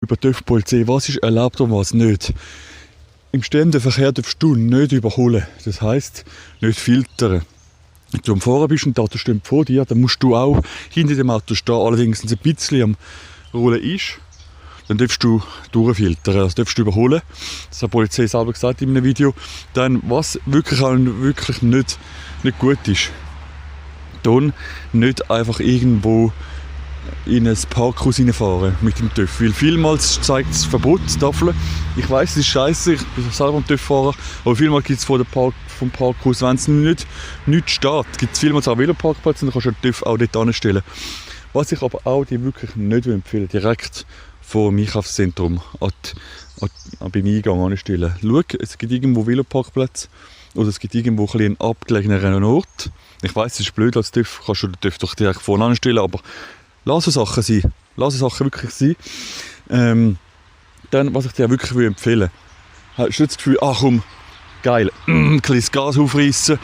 über die TÜV-Polizei, was ist erlaubt und was nicht. Im stehenden Verkehr darfst du nicht überholen. Das heisst, nicht filtern. Wenn du am Fahren bist und die Autos stehen vor dir, dann musst du auch hinter dem Auto stehen. Allerdings, wenn es ein bisschen am Rollen ist, dann darfst du durchfiltern, also darfst du überholen. Das hat die Polizei selber gesagt in einem Video. Dann, was wirklich nicht gut ist, dann nicht einfach irgendwo in ein Parkhaus reinfahren mit dem TÜV. Weil vielmals zeigt es Verbotstafel. Ich weiss, es ist scheiße, ich bin selber am TÜV-Fahrer, aber vielmals gibt es vom Parkhaus, wenn es nicht steht, gibt es vielmals auch Veloparkplätze und dann kannst du den TÜV auch dort anstellen. Was ich aber auch dir wirklich nicht empfehlen, direkt vor dem Einkaufszentrum beim Eingang anstellen. Schau, es gibt irgendwo Veloparkplätze oder es gibt irgendwo einen abgelegeneren Ort. Ich weiss, es ist blöd als TÜV, kannst du den TÜV doch direkt vorne anstellen, aber lass es Sachen sein. Lass es Sachen wirklich sein. Dann, was ich dir wirklich empfehlen will, hast du das Gefühl, ach komm, geil, ein kleines Gas aufreißen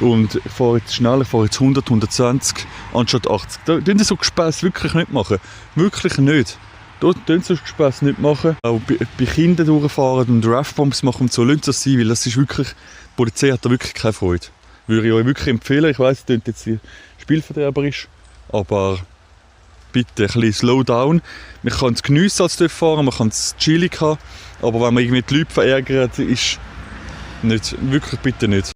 und ich fahre jetzt schnell, ich fahre jetzt 100, 120 anstatt 80. Da dürfen so Gespässe wirklich nicht machen. Wirklich nicht. Da dürfen so Gespässe nicht machen. Auch bei Kindern durchfahren und Rave-Bombs machen und so, lasst das sein, weil das ist wirklich, die Polizei hat da wirklich keine Freude. Würde ich euch wirklich empfehlen. Ich weiss, es klingt jetzt spielverderberisch, aber bitte ein bisschen slow down. Man kann es geniessen als TÜV-Fahrer, man kann es chillig haben, aber wenn man irgendwie die Leute verärgert, ist nicht, wirklich bitte nicht.